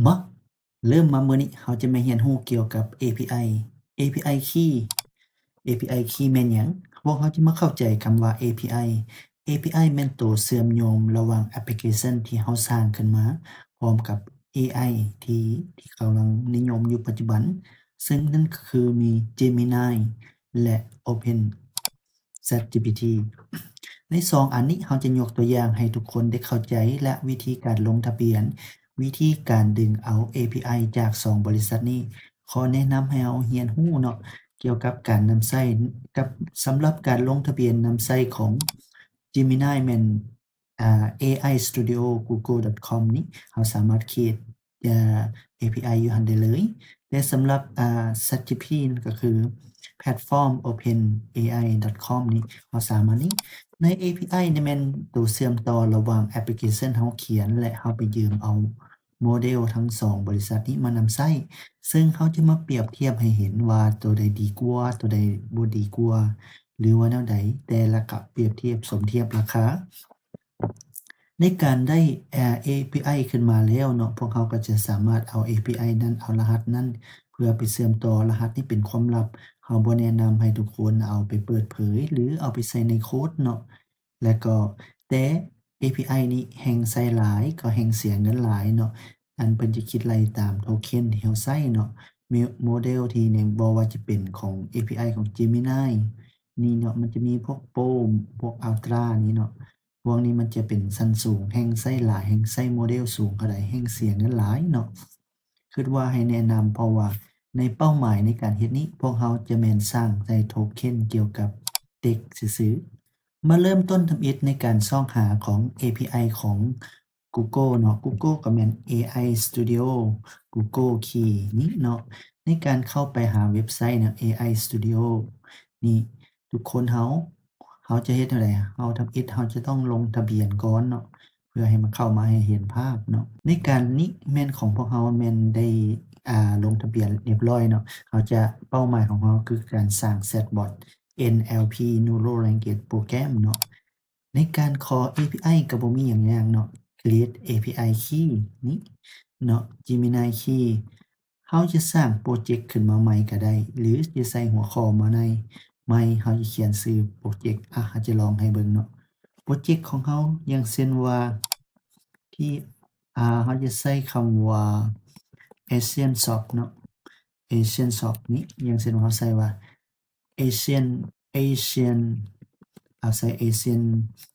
ມາ ເລີ່ມມາມື້ນີ້ ເຮົາຈະມາຮຽນຮູ້ກ່ຽວກັບ ເອ ພີ ໄອ ເອ ພີ ໄອ Key ເອ ພີ ໄອ Key ແມ່ນຫຍັງ? ພວກເຮົາຈະມາເຂົ້າໃຈຄຳວ່າ ເອ ພີ ໄອ ເອ ພີ ໄອ ແມ່ນໂຕເຊື່ອມໂຍງລະຫວ່າງແອັບພລິເຄຊັນທີ່ເຮົາສ້າງຂຶ້ນມາ ພ້ອມກັບ ເອ ໄອ ທີ່ ທີ່ກຳລັງນິຍົມຢູ່ປັດຈຸບັນ, ເຊິ່ງນັ້ນກໍຄືມີ Gemini ແລະ Open ChatGPT. ໃນສອງອັນນີ້ ເຮົາຈະຍົກຕົວຢ່າງໃຫ້ທຸກຄົນໄດ້ເຂົ້າໃຈ ແລະ ວິທີການລົງທະບຽນ, ວິທີການດຶງເອົາ ເອ ພີ ໄອ ຈາກສອງບໍລິສັດນີ້. ຂໍແນະນຳໃຫ້ເຮົາຮຽນຮູ້ເນາະ ກ່ຽວກັບການນຳໃຊ້ ກັບ ສຳລັບການລົງທະບຽນນຳໃຊ້ຂອງ Gemini ແມ່ນ ອາ ເອໄອ Studio Google.com ນີ້ ເຮົາສາມາດ create ອາ ເອ ພີ ໄອ ຢູ່ຫັ້ນໄດ້ເລີຍ. ແຕ່ສຳລັບ ອາ ChatGPT ນັ້ນກໍຄື platform OpenAI.com ນີ້ ເຮົາສາມາດນີ້ ໃນ ເອ ພີ ໄອ ນີ້ແມ່ນໂຕເຊື່ອມຕໍ່ລະຫວ່າງແອັບພລິເຄຊັນເຮົາຂຽນ ແລະ ເຮົາໄປຢືມເອົາໂມເດວທັງສອງບໍລິສັດນີ້ມານຳໃຊ້, ເຊິ່ງເຮົາຈະມາປຽບທຽບໃຫ້ເຫັນວ່າໂຕໃດດີກວ່າ ໂຕໃດບໍ່ດີກວ່າ ຫຼືວ່າແນວໃດ, ແຕ່ລະກະປຽບທຽບສົມທຽບລາຄາ. ໃນການໄດ້ ເອ ພີ ໄອ ຂຶ້ນມາແລ້ວເນາະ, ພວກເຮົາກໍຈະສາມາດເອົາ ເອ ພີ ໄອ ນັ້ນ ເອົາລະຫັດນັ້ນ ເພື່ອໄປເຊື່ອມຕໍ່. ລະຫັດນີ້ເປັນຄວາມລັບ, ເຮົາບໍ່ແນະນຳໃຫ້ທຸກຄົນເອົາໄປເປີດເຜີຍ ຫຼື ເອົາໄປໃສ່ໃນໂຄດເນາະ. ແລະກໍ ແຕ່ ເອ ພີ ໄອ ນີ້ແຮ່ງໃຊ້ຫຼາຍ ກໍແຮ່ງເສຍເງິນຫຼາຍເນາະ. ອັນເພິ່ນຈະຄິດໄລ່ຕາມໂທເຄັນທີ່ເຮົາໃຊ້ເນາະ. ໂມ ໂມເດວທີ່ນີ້ ບໍ່ວ່າຈະເປັນຂອງ ເອ ພີ ໄອ ຂອງ Gemini ນີ້ເນາະ, ມັນຈະມີພວກ Pro ພວກ Ultra ນີ້ເນາະ. ພວກນີ້ມັນຈະເປັນຊັ້ນສູງ, ແຮ່ງໃຊ້ຫຼາຍ, ແຮ່ງໃຊ້ໂມເດວສູງເທົ່າໃດ ແຮ່ງເສຍເງິນຫຼາຍເນາະ. ຄິດວ່າໃຫ້ແນະນຳ ເພາະວ່າໃນເປົ້າໝາຍໃນການເຮັດນີ້ ພວກເຮົາຈະແມ່ນສ້າງໃສ່ໂທເຄັນກ່ຽວກັບ text ຊື່ໆ. ມາເລີ່ມຕົ້ນທຳອິດໃນການຊອກຫາຂອງ ເອ ພີ ໄອ ຂອງ Google ເນາະ, Google ກໍແມ່ນ ເອໄອ Studio Google Key ນີ້ເນາະ. ໃນການເຂົ້າໄປຫາເວັບໄຊເນາະ ເອໄອ Studio ນີ້ ທຸກຄົນເຮົາ ເຮົາຈະເຮັດແນວໃດ? ເຮົາທຳອິດ ເຮົາຈະຕ້ອງລົງທະບຽນກ່ອນເນາະ ເພື່ອໃຫ້ມັນເຂົ້າມາໃຫ້ເຫັນພາບເນາະ. ໃນການນີ້ແມ່ນຂອງພວກເຮົາແມ່ນໄດ້ ອາ ລົງທະບຽນຮຽບຮ້ອຍເນາະ. ເຮົາຈະ ເປົ້າໝາຍຂອງເຮົາຄືການສ້າງ chatbot ເອັນແອລພີ Neural Language Program ເນາະ. ໃນການຂໍ ເອ ພີ ໄອ ກໍບໍ່ມີຫຍັງຍາກເນາະ, create ເອ ພີ ໄອ Key ນີ້ເນາະ, Gemini Key. ເຮົາຈະສ້າງໂປຣເຈັກຂຶ້ນມາໃໝ່ກໍໄດ້ ຫຼື ຈະໃສ່ຫົວຂໍ້ມາໃນໃໝ່, ເຮົາຈະຂຽນຊື່ໂປຣເຈັກ. ອາ ເຮົາຈະລອງໃຫ້ເບິ່ງເນາະ. ໂປຣເຈັກຂອງເຮົາ ຢ່າງເຊັ່ນວ່າ ທີ່ ອາ ເຮົາຈະໃຊ້ຄຳວ່າ Asian Shop ເນາະ, Asian Shop ນີ້ ຢ່າງເຊັ່ນວ່າເຮົາໃສ່ວ່າ Asian Asian ເອົາໃສ່ Asian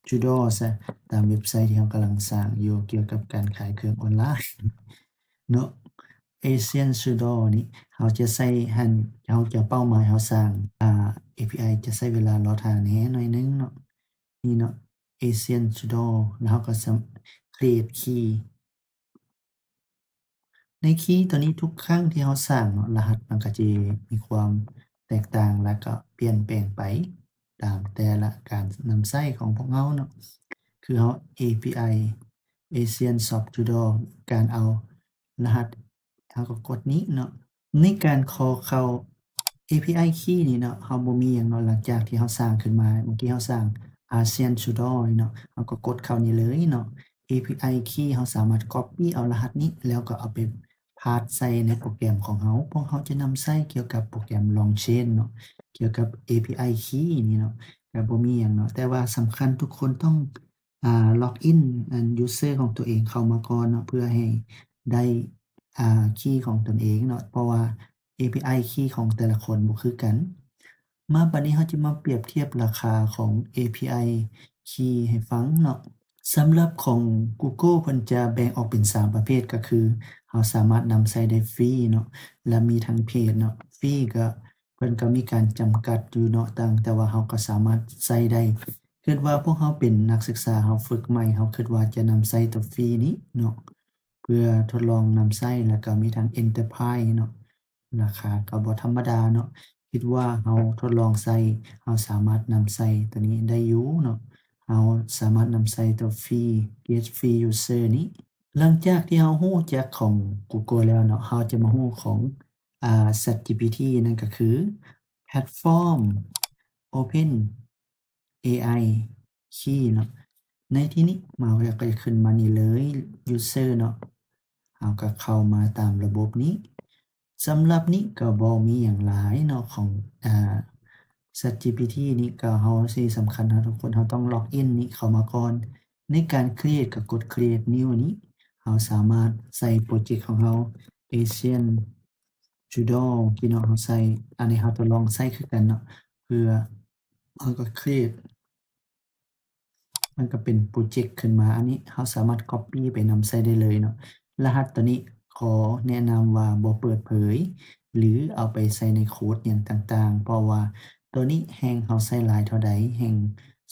Judo ຊະ, ຕາມເວັບໄຊທີ່ເຮົາກຳລັງສ້າງຢູ່ ກ່ຽວກັບການຂາຍເຄື່ອງອອນລາຍເນາະ. Asian Judo ນີ້ ເຮົາຈະໃສ່ຫັ້ນ ເຮົາຈະເປົ້າໝາຍເຮົາສ້າງ ອາ ເອ ພີ ໄອ ຈະໃຊ້ເວລາລໍຖ້າແດ່ໜ້ອຍໜຶ່ງເນາະ. ນີ້ເນາະ Asian Judo ແລ້ວເຮົາກໍ create key ໃນຄີໂຕນີ້ທຸກຄັ້ງທີ່ເຮົາສ້າງເນາະ ລະຫັດມັນກໍຈະມີຄວາມແຕກຕ່າງ ແລະກໍປ່ຽນແປງໄປຕາມແຕ່ລະການນຳໃຊ້ຂອງພວກເຮົາເນາະ. ຄືເຮົາ ເອ ພີ ໄອ Asian Shop Judo ການເອົາລະຫັດ ເຮົາກໍກົດນີ້ເນາະ. ໃນການຂໍເຂົ້າ ເອ ພີ ໄອ Key ນີ້ເນາະ ເຮົາບໍ່ມີຫຍັງເນາະ. ຫຼັງຈາກທີ່ເຮົາສ້າງຂຶ້ນມາ ເມື່ອກີ້ເຮົາສ້າງ Asian Judo ນີ້ເນາະ ເຮົາກໍກົດເຂົ້ານີ້ເລີຍເນາະ. ເອ ພີ ໄອ Key ເຮົາສາມາດ copy ເອົາລະຫັດນີ້ ແລ້ວກໍເອົາໄປ paste ໃສ່ໃນໂປຣແກຣມຂອງເຮົາ. ພວກເຮົາຈະນຳໃຊ້ກ່ຽວກັບໂປຣແກຣມ LongChain ເນາະ ກ່ຽວກັບ ເອ ພີ ໄອ Key ນີ້ເນາະ. ກໍບໍ່ມີຫຍັງເນາະ ແຕ່ວ່າສຳຄັນທຸກຄົນຕ້ອງ ອາ log in ອັນ user ຂອງຕົວເອງເຂົ້າມາກ່ອນເນາະ ເພື່ອໃຫ້ໄດ້ ອາ key ຂອງຕົນເອງເນາະ ເພາະວ່າ ເອ ພີ ໄອ key ຂອງແຕ່ລະຄົນບໍ່ຄືກັນ. ມາບັດນີ້ເຮົາຈະມາປຽບທຽບລາຄາຂອງ ເອ ພີ ໄອ key ໃຫ້ຟັງເນາະ. ສຳລັບຂອງ Google ເພິ່ນຈະແບ່ງອອກເປັນສາມປະເພດ ກໍຄືເຮົາສາມາດນຳໃຊ້ໄດ້ຟຣີເນາະ ແລະມີທັງເພດເນາະ. ຟຣີກໍ ເພິ່ນກໍມີການຈຳກັດຢູ່ເນາະ ຕ່າງ ແຕ່ວ່າເຮົາກໍສາມາດໃຊ້ໄດ້. ຄິດວ່າພວກເຮົາເປັນນັກສຶກສາ ເຮົາຝຶກໃໝ່ ເຮົາຄິດວ່າຈະນຳໃຊ້ຕົວຟຣີນີ້ເນາະ ເພື່ອທົດລອງນຳໃຊ້ ແລ້ວກໍມີທັງ Enterprise ເນາະ ລາຄາກໍບໍ່ທຳມະດາເນາະ. ຄິດວ່າເຮົາທົດລອງໃຊ້ ເຮົາສາມາດນຳໃຊ້ຕົວນີ້ໄດ້ຢູ່ເນາະ. ເຮົາສາມາດນຳໃຊ້ຕົວຟຣີ Get Free User ນີ້. ຫຼັງຈາກທີ່ເຮົາຮູ້ຈັກຂອງ Google ແລ້ວເນາະ ເຮົາຈະມາຮູ້ຂອງ ອາ ChatGPT ນັ້ນກໍຄື Platform OpenAI Key ເນາະ. ໃນທີ່ນີ້ມາແລ້ວກໍຈະຂຶ້ນມານີ້ເລີຍ User ເນາະ. ເຮົາກໍເຂົ້າມາຕາມລະບົບນີ້. ສຳລັບນີ້ກໍບໍ່ມີຫຍັງຫຼາຍເນາະ ຂອງ ອາ ChatGPT ນີ້ກໍເຮົາ ສິ່ງສຳຄັນເຮົາ ທຸກຄົນເຮົາຕ້ອງ log in ນີ້ເຂົ້າມາກ່ອນ. ໃນການ create ກໍກົດ create new ນີ້ ເຮົາສາມາດໃສ່ໂປຣເຈັກຂອງເຮົາ Asian Doodle ທີ່ເນາະ ເຮົາໃສ່ ອັນນີ້ເຮົາທົດລອງໃຊ້ຄືກັນເນາະ ເພື່ອ ເຮົາກໍ create ມັນກໍເປັນໂປຣເຈັກຂຶ້ນມາ. ອັນນີ້ເຮົາສາມາດ copy ໄປນຳໃຊ້ໄດ້ເລີຍເນາະ. ລະຫັດຕົວນີ້ຂໍແນະນຳວ່າບໍ່ເປີດເຜີຍ ຫຼື ເອົາໄປໃສ່ໃນໂຄດຫຍັງຕ່າງໆ ເພາະວ່າຕົວນີ້ແຮ່ງເຮົາໃຊ້ຫຼາຍເທົ່າໃດ ແຮ່ງ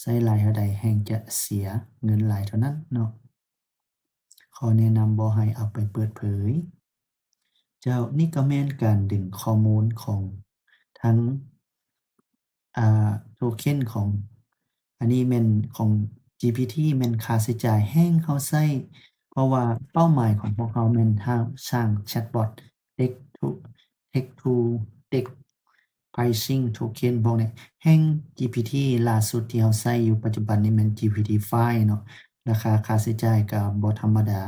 ໃຊ້ຫຼາຍເທົ່າໃດ ແຮ່ງຈະເສຍເງິນຫຼາຍເທົ່ານັ້ນເນາະ. ຂໍແນະນຳບໍ່ໃຫ້ເອົາໄປເປີດເຜີຍ. ເຈົ້າ ນີ້ກໍແມ່ນການດຶງຂໍ້ມູນຂອງທັງ ອາ ໂທເຄັນຂອງ ອັນນີ້ແມ່ນຂອງ GPT ແມ່ນຄ່າໃຊ້ຈ່າຍແຮ່ງເຮົາໃຊ້ ເພາະວ່າເປົ້າໝາຍຂອງພວກເຮົາແມ່ນ ສ້າງ chatbot text to text to text pricing token ພວກນີ້. ແຮ່ງ GPT ລ່າສຸດທີ່ເຮົາໃຊ້ຢູ່ປັດຈຸບັນນີ້ແມ່ນ GPT five ເນາະ. ລາຄາຄ່າໃຊ້ຈ່າຍກໍບໍ່ທຳມະດາ.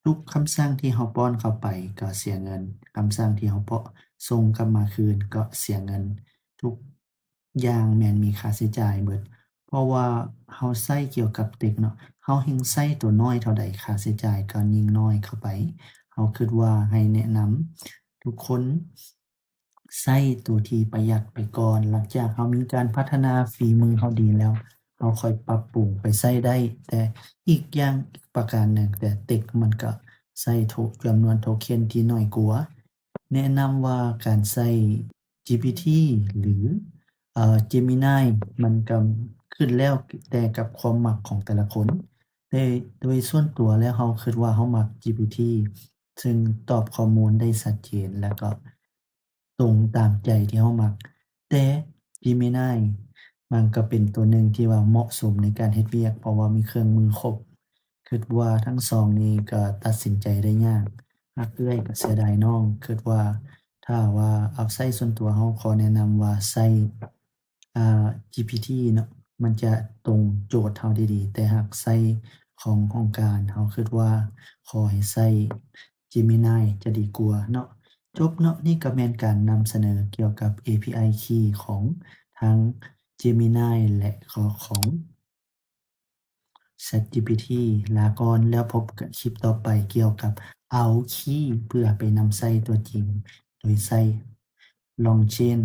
ທຸກຄຳສັ່ງທີ່ເຮົາປ້ອນເຂົ້າໄປກໍເສຍເງິນ, ຄຳສັ່ງທີ່ເຮົາເພາະ ສົ່ງກັບມາຄືນກໍເສຍເງິນ. ທຸກຢ່າງແມ່ນມີຄ່າໃຊ້ຈ່າຍເບິດ, ເພາະວ່າເຮົາໃຊ້ກ່ຽວກັບ text ເນາະ, ເຮົາແຮ່ງໃຊ້ຕົວນ້ອຍເທົ່າໃດ, ຄ່າໃຊ້ຈ່າຍກໍຍິ່ງນ້ອຍເຂົ້າໄປ. ເຮົາຄິດວ່າໃຫ້ແນະນຳທຸກຄົນ ໃຊ້ຕົວທີ່ປະຢັດໄປກ່ອນ, ຫຼັງຈາກເຮົາມີການພັດທະນາຝີມືເຮົາດີແລ້ວ, ເຮົາຄ່ອຍປັບປຸງໄປໃຊ້ໄດ້. ແຕ່ອີກຢ່າງ ອີກປະການໜຶ່ງ, ແຕ່ text ມັນກໍໃຊ້ໂທ ຈຳນວນໂທເຄັນທີ່ໜ້ອຍກວ່າ. ແນະນຳວ່າການໃຊ້ GPT ຫຼື ເອີ Gemini ມັນກໍຂຶ້ນແລ້ວແຕ່ກັບຄວາມມັກຂອງແຕ່ລະຄົນ. ແຕ່ໂດຍສ່ວນຕົວແລ້ວ ເຮົາຄິດວ່າເຮົາມັກ GPT ເຊິ່ງຕອບຂໍ້ມູນໄດ້ຊັດເຈນ ແລ້ວກໍ ຕົງຕາມໃຈທີ່ເຮົາມັກ. ແຕ່ Gemini ມັນກໍເປັນຕົວໜຶ່ງທີ່ວ່າເໝາະສົມໃນການເຮັດວຽກ ເພາະວ່າມີເຄື່ອງມືຄົບ. ຄິດວ່າທັງສອງນີ້ກໍຕັດສິນໃຈໄດ້ຍາກ, ຮັກເອື້ອຍກໍເສຍດາຍນ້ອງ. ຄິດວ່າຖ້າວ່າເອົາໃຊ້ສ່ວນຕົວເຮົາ, ຂໍແນະນຳວ່າໃຊ້ ອາ GPT ເນາະ, ມັນຈະຕົງໂຈດເຮົາໄດ້ດີ, ແຕ່ຫາກໃຊ້ຂອງຫ້ອງການ, ເຮົາຄິດວ່າຂໍໃຫ້ໃຊ້ Gemini ຈະດີກວ່າເນາະ. ຈົບເນາະ, ນີ້ກໍແມ່ນການນຳສະເໜີກ່ຽວກັບ API Key ຂອງທັງ Gemini ແລະ ຂອງ ChatGPT. ລາກ່ອນ, ແລ້ວພົບກັນຄລິບຕໍ່ໄປກ່ຽວກັບ Out Key ເພື່ອໄປນຳໃຊ້ຕົວຈິງ ໂດຍໃຊ້ LongChain